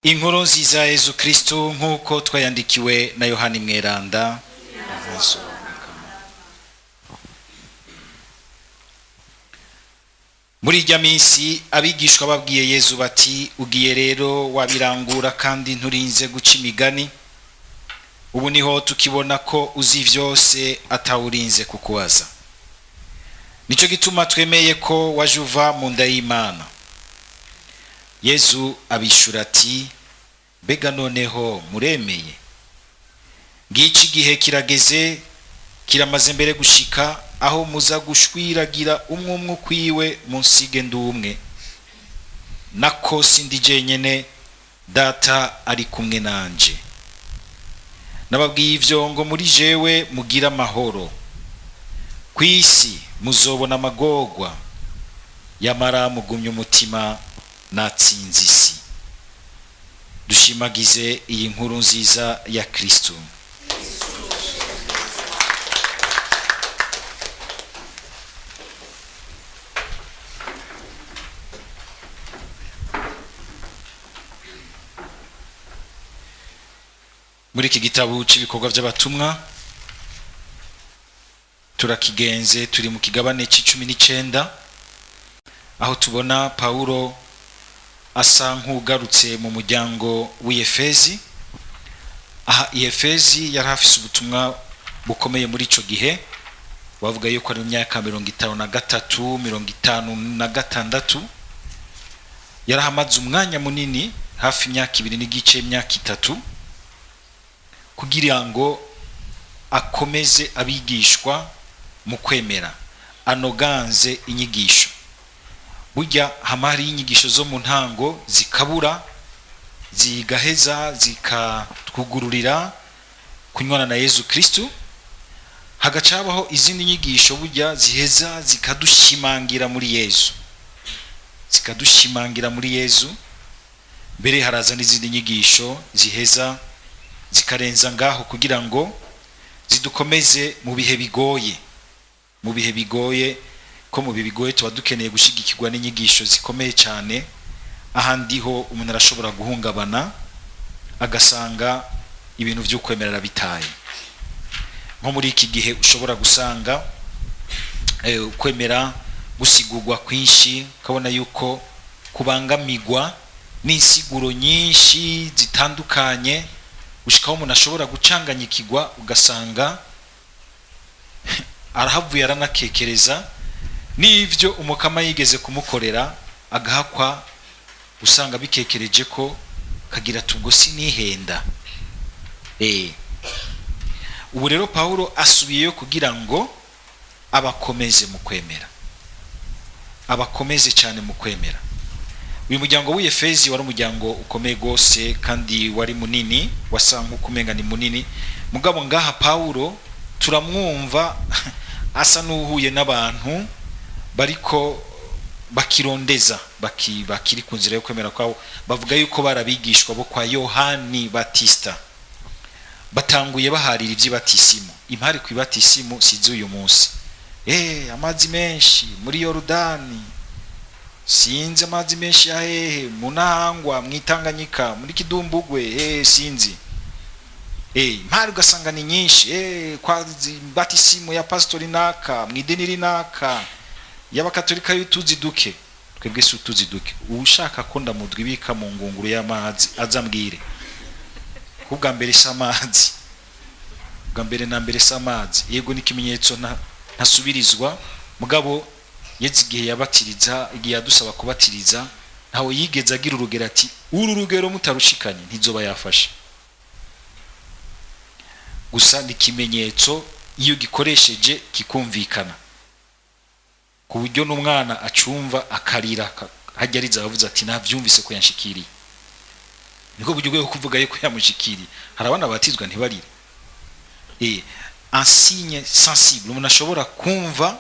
Inkuru nziza ya Yezu Kristu nk'uko twayandikiwe na Yohani Mweranda. Muri irya minsi abigishwa babwiye Yezu bati: "Ugiye rero wabirangura kandi nturinze guca imigani. Ubu niho tukibona ko uzi vyose atawurinze kukubaza. Nico gituma twemeye ko waje uva mu nda y'Imana." Yezu abishura ati: "Mbega noneho muremeye? Ngiki igihe kirageze, kiramaze mbere gushika, aho muza gushwiragira umwe umwe ukwiwe, munsige ndumwe. Nako sindi jenyene, Data ari kumwe nanje. Nababwiye ivyo ngo muri jewe mugire amahoro. Ku isi muzobona amagorwa, yamara mugumye umutima, natsinze isi." Dushimagize iyi nkuru nziza ya Kristo. Muri iki gitabo cy'ibikorwa by'abatumwa turakigenze, turi mu kigabane c'icumi n'icenda, aho tubona Pawulo asa nk'ugarutse mu muryango w'Iyefezi. Aha Iyefezi yari afise ubutumwa bukomeye muri ico gihe. Bavuga yuko ari mu myaka 53, 56. Yarahamaze umwanya munini, hafi imyaka 2 n'igice, imyaka 3, kugira ngo akomeze abigishwa mu kwemera, anoganze inyigisho. Burya hama hariho inyigisho zo mu ntango zikabura, zigaheza zikatwugururira kunywana na Yezu Kristu, hagaca habaho izindi nyigisho burya ziheza zikadushimangira muri Yezu, zikadushimangira muri Yezu. Mbere haraza n'izindi nyigisho ziheza zikarenza ngaho kugira ngo zidukomeze mu bihe bigoye. Mu bihe bigoye, ko mu bihe bigoye tuba dukeneye gushigikirwa n'inyigisho zikomeye cyane. Ahandi ho umuntu arashobora guhungabana, agasanga ibintu by'ukwemera bitaye. Nko muri iki gihe ushobora gusanga ukwemera gusigurwa kwinshi, ukabona yuko kubangamirwa n'insiguro nyinshi zitandukanye, gushikaho umuntu ashobora gucanganyikirwa, ugasanga arahavuye aranakekereza n'ibyo Umukama yigeze kumukorera, agahakwa usanga bikekereje ko kagira tubwo sinihenda. Ubu rero Pawulo asubiyeyo kugira ngo abakomeze mu kwemera, abakomeze cyane mu kwemera. Uyu muryango w'Iyefezi wari umuryango ukomeye rwose kandi wari munini, wasa nk'uko umenga ni munini. Mugabo ngaha Pawulo turamwumva asa n'uhuye n'abantu bariko bakirondeza, bakiri ku nzira yo kwemera kwabo. Bavuga yuko barabigishwa bo kwa Yohani Batista, batanguye baharira iby'ibatisimu. Impari ku ibatisimu sinzi uyu munsi, amazi menshi muri Yorodani, sinzi amazi menshi ya hehe, mu Ntahangwa, mu Itanganyika, muri Kidumbugwe, sinzi. Impari ugasanga ni nyinshi, kwa batisimu ya pastori naka, mu idini rinaka y'abakatolika y'utuzi duke. Twebwe si utuzi duke. Ushaka ko ndamudwibika mu ngunguru y'amazi azambwire. Kubwa mbere si amazi, bwa mbere na mbere si amazi. Yego, ni ikimenyetso ntasubirizwa, mugabo Yezu igihe yabatiriza, igihe yadusaba kubatiriza, ntawe yigeze agira urugero ati: "Uru rugero mutarushikanye ntizoba yafashe." Gusa ni ikimenyetso iyo gikoresheje kikumvikana, ku buryo n'umwana acumva akarira, hajya ariza abavuze ati: "Navyumvise ko yanshikiriye." Niko buryo bwo kuvuga yuko yamushikiriye. Hari abana batizwa ntibarire. Un signe sensible umuntu ashobora kumva.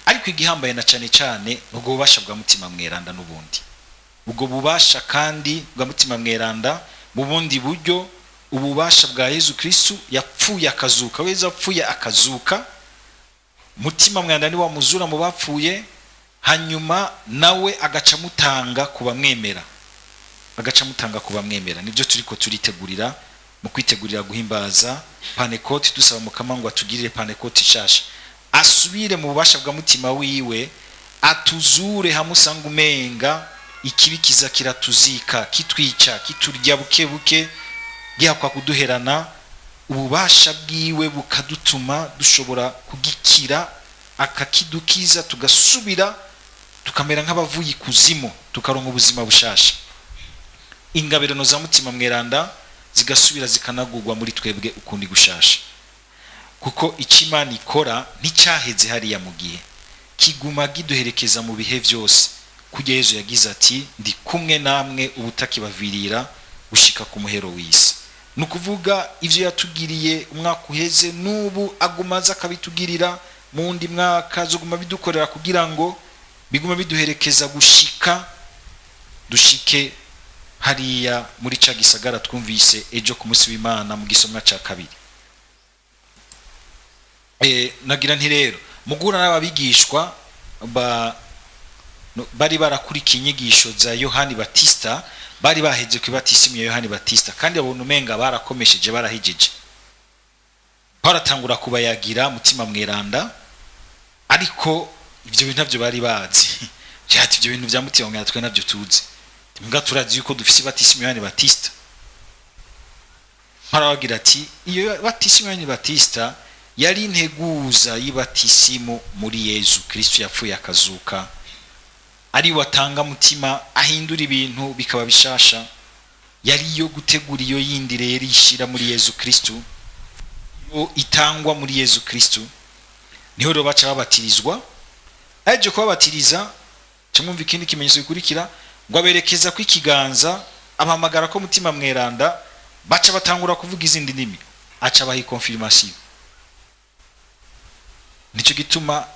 Ariko igihambaye na cane cane ubwo bubasha bwa Mutima Mweranda n'ubundi ubwo bubasha kandi bwa Mutima Mweranda, mu bundi buryo ububasha bwa Yezu Kristu yapfuye akazuka. Yezu apfuye akazuka, Mutima Mweranda ni wamuzura mu bapfuye, hanyuma nawe agaca amutanga ku bamwemera. agaca amutanga ku bamwemera. Nibyo turiko turitegurira mu kwitegurira guhimbaza Panekoti, dusaba Mukama ngo atugirire Panekoti nshasha, asubire mu bubasha bwa mutima wiwe, atuzure hamwe usanga umenga ikibi kiza kiratuzika, kitwica, kiturya buke buke, gihakwa kuduherana. Ububasha bwiwe bukadutuma dushobora kugikira, akakidukiza, tugasubira tukamera nk'abavuye ikuzimu, tukaronka ubuzima bushasha. Ingabirano za mutima mweranda zigasubira zikanagurwa muri twebwe ukundi gushasha, kuko icyo Imana ikora nticyaheze hariya mu gihe kiguma giduherekeza mu bihe byose. Kujya Yezu yagize ati: "Ndi kumwe namwe ubutakibavirira gushika ku muhero w'isi." Ni ukuvuga ibyo yatugiriye umwaka uheze, n'ubu aguma aza akabitugirira mu wundi mwaka, azoguma bidukorera kugira ngo bigume biduherekeza gushika dushike hariya muri ca gisagara twumvise ejo ku munsi w'Imana mu gisomwa ca kabiri. Nagira nti rero mugura n'ababigishwa bari barakurikiye inyigisho za Yohani Batista, bari baheze ku ibatisimu ya Yohani Batista, kandi babona umenga barakomesheje, barahijeje, baratangura kubayagira mutima mweranda. Ariko ibyo bintu ntabyo bari bazi. Byati ibyo bintu bya mutima mweranda twe ntabyo tuzi, mbwa turazi yuko dufise ibatisimu ya Yohani Batista. Barabagira ati: "Iyo batisimu ya Yohani Batista yari integuza y'ibatisimu muri Yezu Kristo yapfuye akazuka, ari watanga mutima ahindura ibintu bikaba bishasha. Yari iyo gutegura iyo yindi rero ishira muri Yezu Kristo, yo itangwa muri Yezu Kristo." Niho rero baca babatirizwa. Aje kubabatiriza, camwumva ikindi kimenyetso gikurikira, ngo aberekeza ko ikiganza, abahamagara ko mutima mweranda, baca batangura kuvuga izindi ndimi, aca abaha confirmation. Nicyo gituma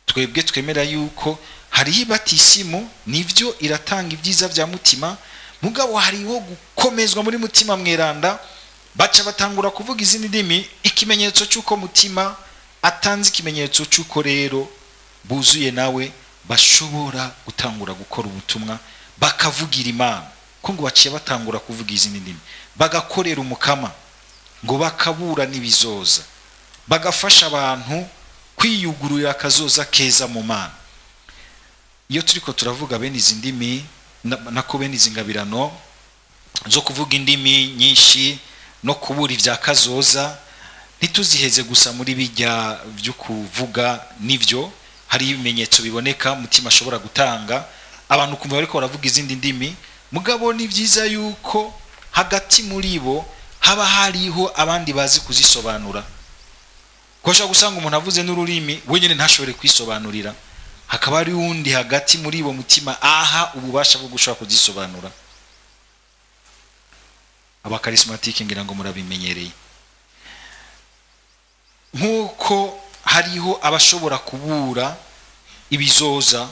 twebwe twemera yuko hariho ibatisimu, nivyo iratanga ibyiza vya mutima, mugabo hariho gukomezwa muri mutima mweranda, baca batangura kuvuga izindi ndimi, ikimenyetso cy'uko mutima atanze, ikimenyetso cy'uko rero buzuye nawe, bashobora gutangura gukora ubutumwa, bakavugira Imana, ko ngo baciye batangura kuvuga izindi ndimi, bagakorera Umukama, ngo bakabura n'ibizoza, bagafasha abantu kwiyugururira akazoza keza mu Mana. Iyo turiko turavuga bene izi ndimi, nako bene izi ngabirano zo kuvuga indimi nyinshi no kubura ibya kazoza, ntituziheze gusa muri bijya byo kuvuga. Nivyo, hari ibimenyetso biboneka mutima ashobora gutanga, abantu kumva bariko baravuga izindi ndimi. Mugabo ni byiza yuko hagati muri bo haba hariho abandi bazi kuzisobanura, kuko ushobora gusanga umuntu avuze n'ururimi wenyine ntashobore kwisobanurira, hakaba hari uwundi hagati muri bo mutima aha ububasha bwo gushobora kuzisobanura. Abakarismatike ngira ngo murabimenyereye, nk'uko hariho abashobora kubura ibizoza,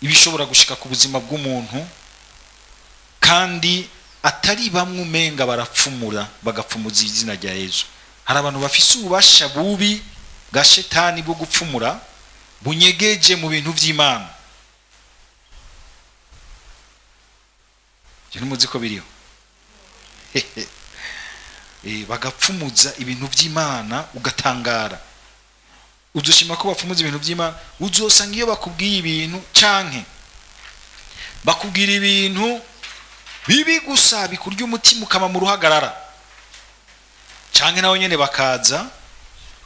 ibishobora gushika ku buzima bw'umuntu, kandi atari bamwe umenga barapfumura, bagapfumuza izina rya Yezu. Hari abantu bafise ububasha bubi bwa shetani bwo gupfumura bunyegeje mu bintu by'Imana. Ibyo ntimuzi ko biriho? Bagapfumuza ibintu by'Imana ugatangara. Uzoshima ko bapfumuza ibintu by'Imana, uzosanga iyo bakubwiye ibintu canke bakubwira ibintu bibi gusa bikurya umutima ukama mu ruhagarara, canke nawe nyene bakaza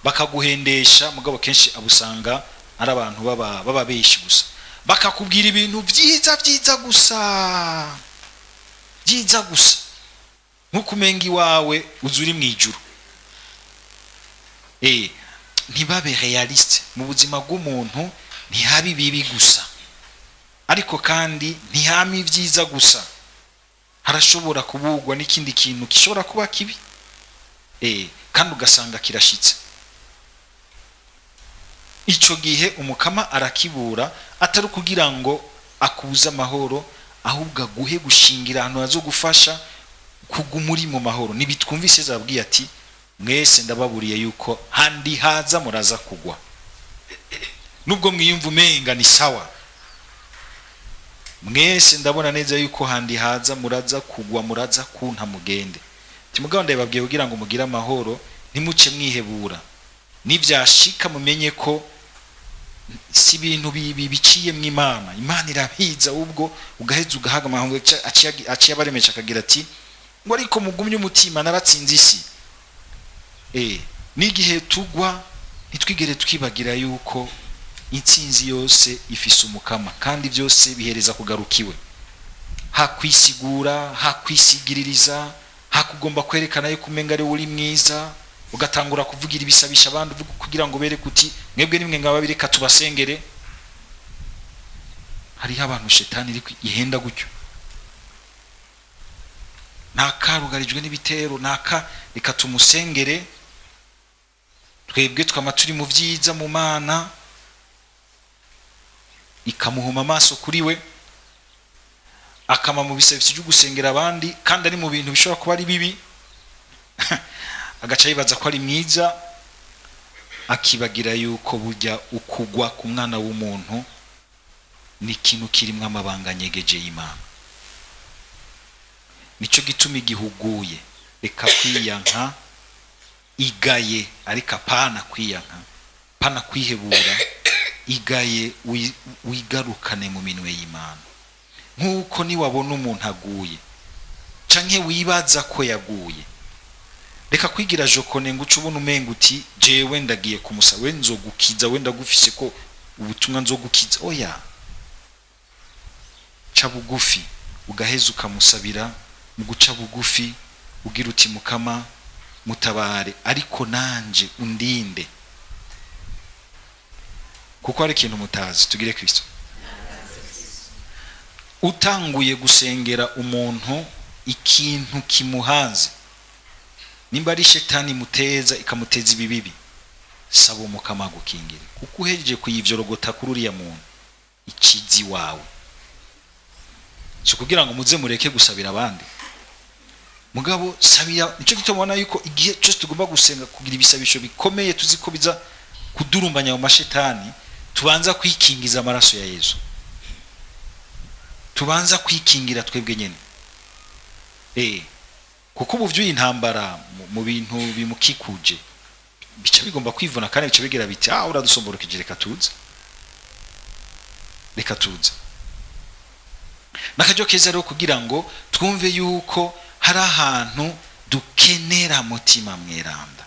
bakaguhendesha. Mugabo kenshi abusanga ari abantu baba beshi gusa, bakakubwira ibintu byiza byiza gusa, byiza gusa, nkuko umenga iwawe uzi uri mu ijuru. Ntibabe realiste mu buzima bw'umuntu, ntihabe ibibi gusa, ariko kandi ntihame ibyiza gusa. Harashobora kubugwa n'ikindi kintu gishobora kuba kibi, kandi ugasanga kirashitse. Ico gihe Umukama arakibura, atari kugira ngo akubuze amahoro, ahubwo aguhe gushingira ahantu hazogufasha kuguma uri mu mahoro. Nibitwumvise zabwiye ati: "Mwese ndababuriye yuko handi haza muraza kugwa, nubwo mwiyumva umenga ni sawa." Mwese ndabona neza yuko handi haza muraza kugwa, muraza kunta mugende. Timugabo ndababwiye kugira ngo mugire amahoro, ntimuce mwihebura. Nivyashika mumenye ko si ibintu biciye mu Imana, Imana irabiza, ubwo ugaheza ugahagama. Aciye abaremesha akagira ati ngo ariko mugumye umutima, naratsinze isi. N'igihe tugwa ntitwigere twibagira yuko intsinzi yose ifise umukama, kandi byose bihereza kugarukiwe. Hakwisigura, hakwisigiririza, hakugomba kwerekana yuko umenga ari uri mwiza, ugatangura kuvugira ibisabisha abandi uvuga kugira ngo bereke uti mwebwe nimwe ngaba bireka tubasengere. Hariho abantu shetani iri ihenda gutyo, nakarugarijwe n'ibitero, naka reka tumusengere, twebwe twama turi mu byiza mu Mana, ikamuhuma amaso kuri we, akama mu bisabisho byo gusengera abandi kandi ari mu bintu bishobora kuba ari bibi, agaca yibaza ko ari mwiza, akibagira yuko burya ukugwa ku mwana w'umuntu ni ikintu kirimo amabanga nyegeje y'Imana. Nicyo gituma igihuguye reka kwiyanka, igaye, ariko apana kwiyanka, pana kwihebura, igaye wigarukane mu minwe y'Imana. Nk'uko niwabona umuntu aguye canke wibaza ko yaguye, reka kwigira jokone ngo uce ubona umenga uti jewe ndagiye kumusa, we nzogukiza, we ndagufise ko ubutumwa nzogukiza. Oya, ca bugufi ugaheza ukamusabira. Mu guca bugufi ugira uti mukama mutabare, ariko nanje undinde, kuko hari ikintu mutazi. Tugire Kristo. Utanguye gusengera umuntu ikintu kimuhanze, nimba ari shetani muteza ikamuteza ibibibi, saba umukama agukingire, kuko uhejeje kuyivyorogota kuri uriya muntu ikizi wawe. Si kugira ngo muze mureke gusabira abandi, mugabo sabira. Nicyo gituma ubona yuko igihe cyose tugomba gusenga, kugira ibisabisho bikomeye tuzi ko biza kudurumbanya mu mashetani, tubanza kwikingiza amaraso ya Yesu, tubanza kwikingira twebwe nyene. Kuko ubu vy'uyi ntambara mu bintu bimukikuje bica bigomba kwivuna, kandi bica bigira biti ah uradusomborokije, reka tuze, reka tuze. N'akaryo keza rero kugira ngo twumve yuko hari ahantu dukenera Mutima Mweranda.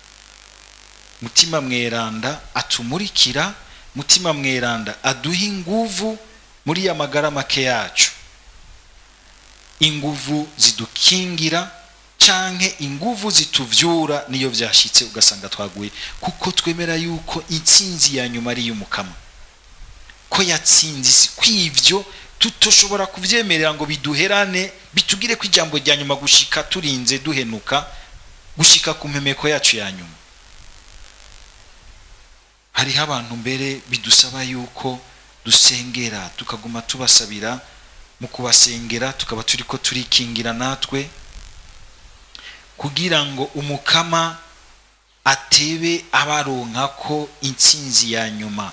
Mutima Mweranda atumurikira, Mutima Mweranda aduha inguvu muri ya magara make yacu, inguvu zidukingira canke inguvu zituvyura niyo vyashitse ugasanga twaguye, kuko twemera yuko intsinzi ya nyuma ari iy'umukama, ko yatsinze isi, kw'ivyo tutoshobora kuvyemerera ngo biduherane, bitugire ko ijambo rya nyuma gushika turinze duhenuka, gushika ku mpemeko yacu ya nyuma. Hariho abantu mbere bidusaba yuko dusengera, tukaguma tubasabira. Mu kubasengera tukaba turiko turikingira natwe, kugira ngo umukama atebe abaronka ko intsinzi ya nyuma,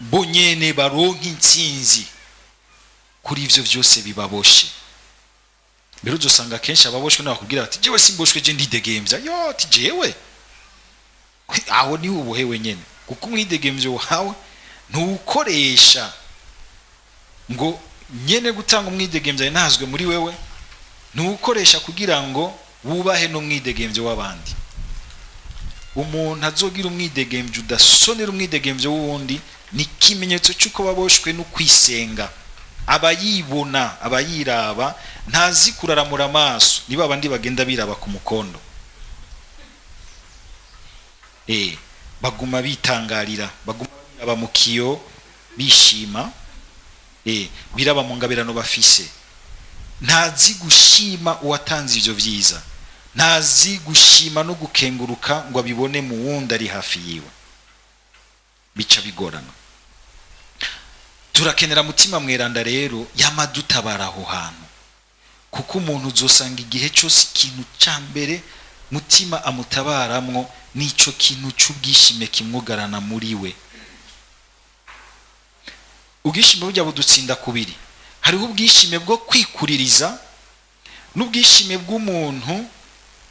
bo nyene baronka intsinzi kuri ivyo vyose bibaboshe. Mbere uzosanga kenshi ababoshwe nabakubwira bati jewe simboshwe, je ndidegemvya. Yo ati jewe aho ni ubuhewe nyene, kuko umwidegemvyo wawe ntuwukoresha ngo nyene gutanga umwidegemvyo ntazwe muri wewe, ntuwukoresha kugira ngo wubahe n'umwidegemvyo w'abandi. Umuntu azogira umwidegemvyo udasonera umwidegemvyo w'uwundi ni ikimenyetso cy'uko baboshwe no kwisenga, aba yibona, aba yiraba, ntazi kuraramura amaso. Niba abandi bagenda biraba ku mukondo, baguma bitangarira, baguma biraba mu kiyo bishima, biraba mu ngabirano bafise. Ntazi gushima uwatanze ivyo vyiza, ntazi gushima no gukenguruka ngo abibone mu wundi ari hafi yiwe, bica bigorana. Turakenera Mutima Mweranda rero yamadutabara aho hantu, kuko umuntu uzosanga igihe cyose ikintu ca mbere Mutima amutabaramwo nico kintu c'ubwishime kimwugarana muri we. Ubwishime burya budutsinda kubiri. Hariho ubwishime bwo kwikuririza n'ubwishime bw'umuntu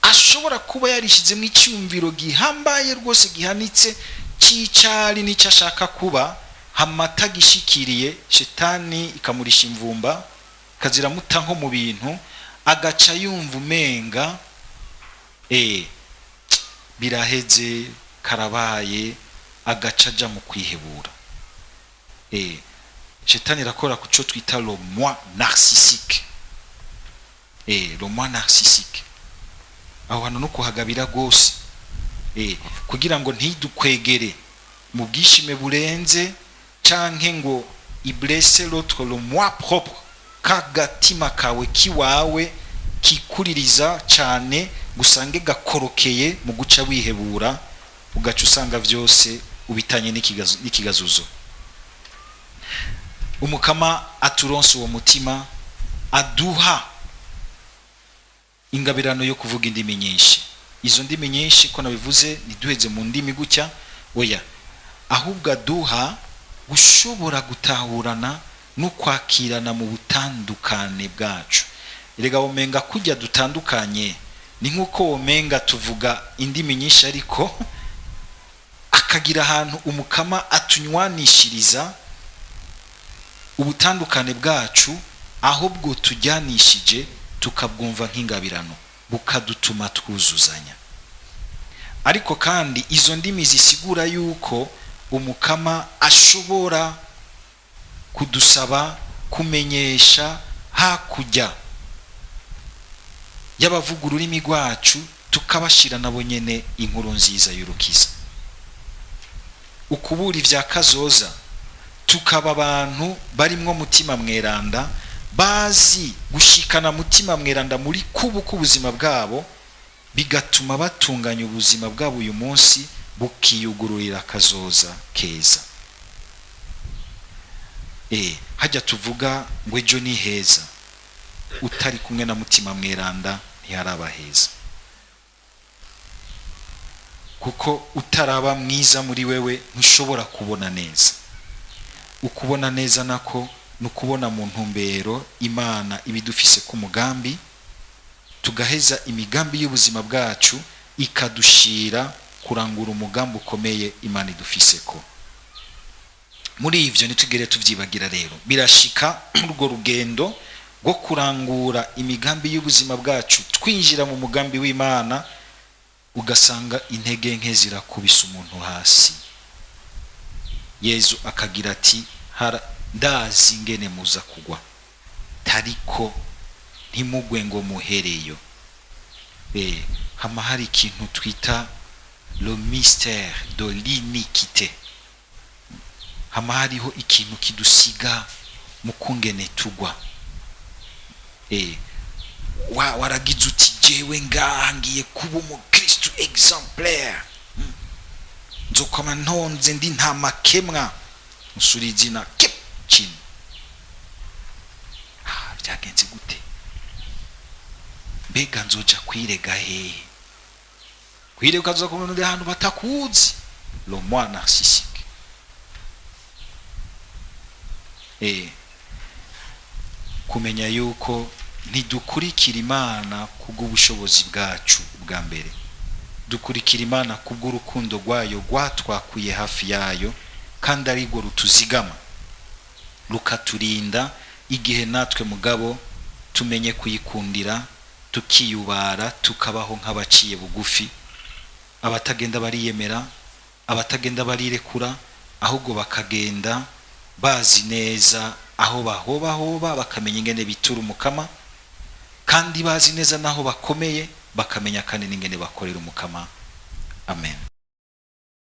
ashobora kuba yarishyizemo icyumviro gihambaye rwose, gihanitse, cy'icari n'icyo ashaka kuba, hamata gishikiriye, shetani ikamurisha imvumba, ikaziramuta nko mu bintu, agaca yumva umenga biraheze, karabaye, agaca aja mu kwihebura. Shetani irakora ku cyo twita le moi narcissique. Le moi narcissique, aho hantu no kuhagabira rwose, kugira ngo ntidukwegere mu bwishime burenze, canke ngo iblesse l'autre, le moi propre, kagatima kawe kiwawe kikuririza cyane, gusange gakorokeye mu guca wihebura, ugaca usanga byose ubitanye n'ikigazuzo. Umukama aturonse uwo mutima, aduha ingabirano yo kuvuga indimi nyinshi. Izo ndimi nyinshi ko nabivuze, ntiduheze mu ndimi gutya, oya, ahubwo aduha gushobora gutahurana no kwakirana mu butandukane bwacu. Erega womenga kujya dutandukanye ni nk'uko womenga tuvuga indimi nyinshi, ariko akagira ahantu umukama atunywanishiriza ubutandukane bwacu, ahubwo tujyanishije tukabwumva nk'ingabirano, bukadutuma twuzuzanya. Ariko kandi izo ndimi zisigura yuko umukama ashobora kudusaba kumenyesha hakurya y'abavuga ururimi rwacu, tukabashira nabo nyene inkuru nziza y'urukiza, ukubura ibya kazoza, tukaba abantu barimwo Mutima Mweranda, bazi gushikana Mutima Mweranda muri kubu k'ubuzima bwabo, bigatuma batunganya ubuzima bwabo uyu munsi, bukiyugururira kazoza keza. Hajya tuvuga ngo ejo ni heza, utari kumwe na Mutima Mweranda ntiharaba heza, kuko utaraba mwiza muri wewe ntushobora kubona neza. Ukubona neza nako ni ukubona mu ntumbero Imana ibidufise ku mugambi, tugaheza imigambi y'ubuzima bwacu ikadushira kurangura umugambi ukomeye Imana idufise ko. Muri ivyo ntitugere tuvyibagira. Rero birashika muri urwo rugendo rwo kurangura imigambi y'ubuzima bwacu, twinjira mu mugambi w'Imana, ugasanga intege nke zirakubisa umuntu hasi. Yezu akagira ati: "Ndazi ingene muza kugwa, tariko ntimugwe ngo muhereyo." Hama hari ikintu twita le mystère de l'iniquité, hama hariho ikintu kidusiga mu kungene tugwa. Waragize uti: "Jewe ngaha ngiye kuba umukristu exemplaire, nzokoma ntonze ndi nta makemwa." Nsura izina kep chini. Byagenze gute? Mbega nzoja kwirega hehe? Kwirega ukazoza kubona undi ahantu batakuzi, le moi narcissique. Kumenya yuko ntidukurikira Imana kubw'ubushobozi bwacu bwa mbere, dukurikira Imana kubw'urukundo rwayo rwatwakuye hafi yayo, kandi arirwo rutuzigama, rukaturinda igihe natwe mugabo tumenye kuyikundira, tukiyubara, tukabaho nk'abaciye bugufi, abatagenda bariyemera, abatagenda barirekura, ahubwo bakagenda bazi neza aho bahobahoba, bakamenya ingene bitura umukama, kandi bazi neza naho bakomeye, bakamenya kandi n'ingene bakorera umukama. Amen.